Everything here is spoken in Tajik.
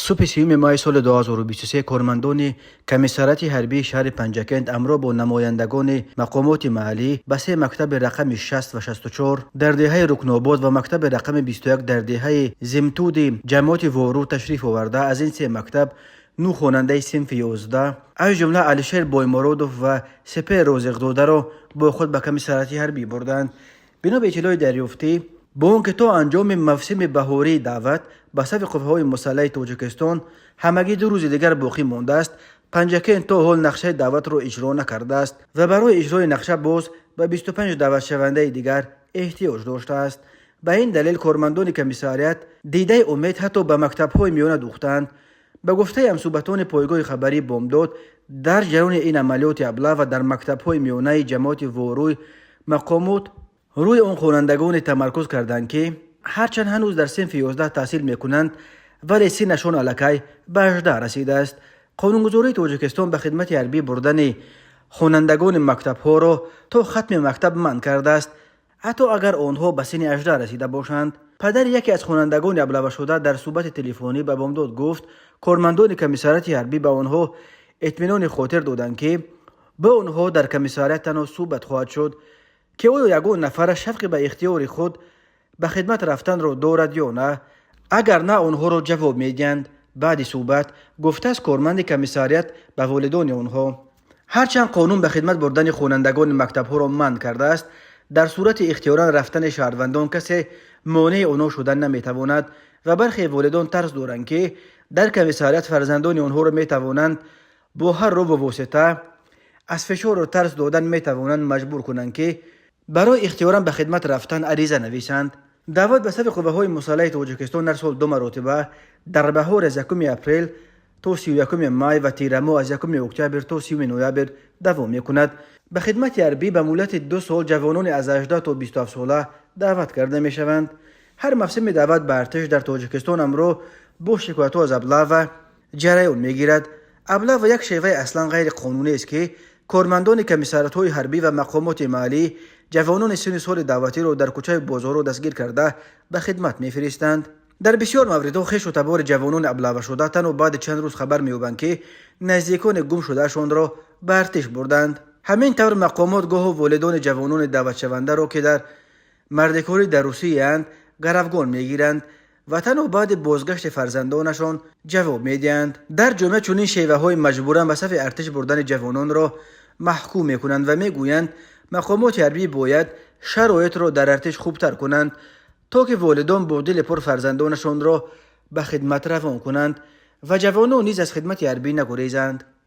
Субҳи 30 майи соли 2023 кормандони комиссариати ҳарбии шаҳри Панҷакент ҳамроҳ бо намояндагони мақомоти маҳаллӣ ба се мактаби рақами 60 ва 64 дар деҳаи Рукнобод ва мактаби рақами 21 дар деҳаи Зимтуди ҷамоати Ворух ташриф оварда, аз ин се мактаб нӯ хонандаи синфи 11, аз ҷумла Алишер Боймуродов ва Сепер Розиқзодаро бо худ ба комиссариати ҳарбӣ бурданд. Бино ба иттилои дарёфтӣ, бо он ки то анҷоми мавсими баҳории даъват ба сафи қувваҳои мусаллаҳи Тоҷикистон ҳамагӣ 2 рӯзи дигар боқӣ мондааст, Панҷакент то ҳол нақшаи даъватро иҷро накардааст ва барои иҷрои нақша боз ба 25 даъватшавандаи дигар эҳтиёҷ доштааст. Ба ин далел кормандони комиссариат дидаи умед ҳатто ба мактабҳои миёна духтанд. Ба гуфтаи ҳамсӯҳбатони пойгоҳи хабарии Бомдод, дар ҷараёни ин амалиёти облава дар мактабҳои миёнаи ҷамоати Воруй мақомот рӯи он хонандагоне тамаркуз карданд, ки ҳарчанд ҳанӯз дар синфи 11 таҳсил мекунанд, вале синнашон аллакай ба 18 расидааст. Қонунгузории Тоҷикистон ба хидмати ҳарбӣ бурдани хонандагони мактабҳоро то хатми мактаб манъ кардааст, ҳатто агар онҳо ба синни 18 расида бошанд. Падари яке аз хонандагони облавашуда дар суҳбати телефонӣ ба Бомдод гуфт, кормандони комиссариати ҳарбӣ ба онҳо итминони хотир доданд, ки бо онҳо дар комиссариат танҳо суҳбат хоҳад шуд, ки оё ягон нафар шавқи ба ихтиёри худ ба хидмат рафтанро дорад ё на. Агар на, онҳоро ҷавоб медиҳанд. Баъди суҳбат, гуфтааст корманди комиссариат ба волидони онҳо, ҳарчанд қонун ба хидмат бурдани хонандагони мактабҳоро манъ кардааст, дар сурати ихтиёран рафтани шаҳрвандон касе монеи онҳо шуда наметавонад ва бархе волидон тарс доранд, ки дар комиссариат фарзандони онҳоро метавонанд бо ҳар роҳу восита аз фишору тарс додан метавонанд маҷбур кунанд, ки барои ихтиёран ба хидмат рафтан ариза нависанд. Даъват ба сафи қувваҳои мусаллаҳи Тоҷикистон дар сол ду маротиба, дар баҳор аз 1 апрел то 31 май ва тирамоҳ аз 1 октябр то 30 ноябр давом мекунад. Ба хидмати ҳарбӣ ба муҳлати 2 сол ҷавонони аз 18 то 27 сола даъват карда мешаванд. Ҳар мавсими даъват ба артиш дар Тоҷикистон ҳамроҳ бо шикоятҳо аз облава ҷараён мегирад. Облава як шеваи аслан ғайриқонунӣ аст, ки кормандони комиссариатҳои ҳарбӣ ва мақомоти маҳаллӣ ҷавонони синни соли даъватиро дар кӯчаи бозорҳо дастгир карда, ба хидмат мефиристанд. Дар бисёр мавридҳо хешу табори ҷавонони облавашуда танҳо баъди чанд рӯз хабар меёбанд, ки наздикони гум шудаашонро ба артиш бурданд. Ҳамин тавр мақомот гоҳу волидони ҷавонони даъватшавандаро, ки дар мардикорӣ дар Русияанд, гаравгон мегиранд ва танҳо баъди бозгашти фарзандонашон ҷавоб медиҳанд. Дар ҷомеа чунин шеваҳои маҷбуран ба сафи артиш бурдани ҷавононро маҳкум мекунанд ва мегӯянд, мақомоти ҳарбӣ бояд шароитро дар артиш хубтар кунанд, то ки волидон бо дили пур фарзандонашонро ба хидмат равон кунанд ва ҷавонон низ аз хидмати ҳарбӣ нагурезанд.